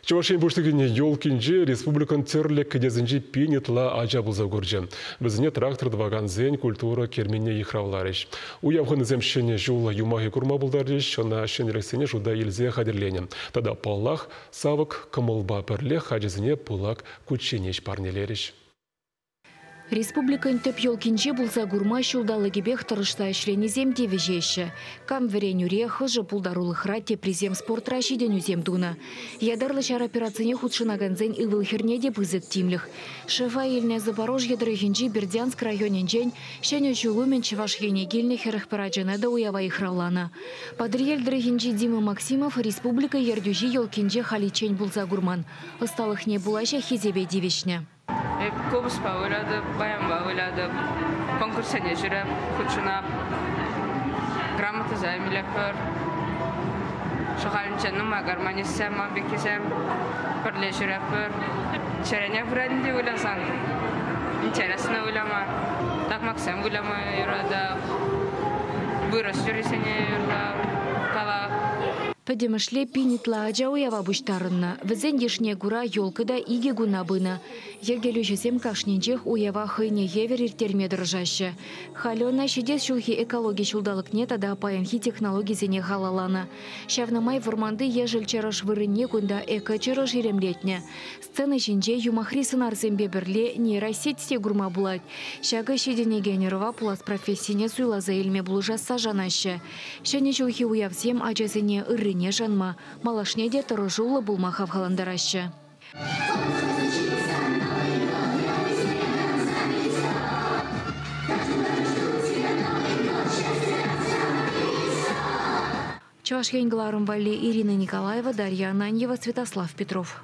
Чӑваш Ен Пуҫлӑхӗн елкинче республикӑн тӗрлӗ кӗтесӗнчи пин ытла ача пулса курчӗ. Вӗсене трактор тӑвакансен культура керменне йыхравларӗҫ. Уяв хӑнисем Ҫӗнӗ ҫул юмахӗ курма пултарчӗҫ, ӑна ҫӗнӗлӗхсене шута илсе хатӗрленӗ. Тата, паллах, савӑк кӑмӑлпа пӗрлех ачасене пылак кучченеҫ парнелерӗҫ. Республикӑн тӗп елкинче пулса курма ҫулталӑкӗпех тӑрӑшса ӗҫленисем те вӗҫеҫҫӗ. Кам вӗренӳре, хӑшӗ пултарулӑхра, теприсем спортра ҫитӗнӳсем тунӑ. Ятарлӑ ҫар операцине хутшӑнакансен ывӑл-хӗрне те пысӑк тимлӗх. Шефа илнӗ Запорожье тӑрӑхӗнчи Бердянск районӗнчен Ҫӗнӗ ҫул умӗн Чӑваш Ене килнӗ 41 ачана та уява йыхравланӑ. Патӑрьел тӑрӑхӗнчи Дима Максимов республика ертӳҫи елкинче халиччен пулса курман. Ӑсталӑхне пула ҫак хисепе тивӗҫнӗ. Эп купӑспа вылятӑп, баянпа вылятӑп, конкурссене ҫӳреп, хутшӑнап, грамотӑсем илетпӗр. Шӑхалӗнче нумай гармонистсем, ман пеккисем пӗрле ҫӳретпӗр. Чӗрене вӗреннӗ вылясан интересно выляма, такмаксем выляма юратап, вырӑс юррисене юрлап, калап. Пӗтӗмӗшле пин ытла ача уява пуҫтарӑннӑ. Вӗсен йышне кура елка та икӗ куна пынӑ. Йӗркелӳҫӗсем кашнинчех уява хӑйне евӗр ирттерме тӑрӑшаҫҫӗ. Халӗ ӑна ҫитес ҫулхи экологи ҫулталӑкне тата паянхи технологисене халалланӑ. Ҫавна май вӑрманти ешӗл чӑрӑш вырӑнне кунта эко-чӑрӑш илемлетнӗ. Сцена ҫинче юмахри сӑнарсемпе пӗрле нейросеть те курма пулать. Ҫакӑ ҫитӗнекен ӑрӑва пулас профессине суйласа илме пулӑшасса шанаҫҫӗ. Ҫӗнӗ ҫулхи уявсем ачасене ыррине шанма, малашне те тӑрӑшуллӑ пулма хавхалантараҫҫӗ. Чӑваш Ен кӑларӑм валли Ирина Николаева, Дарья Ананьева, Святослав Петров.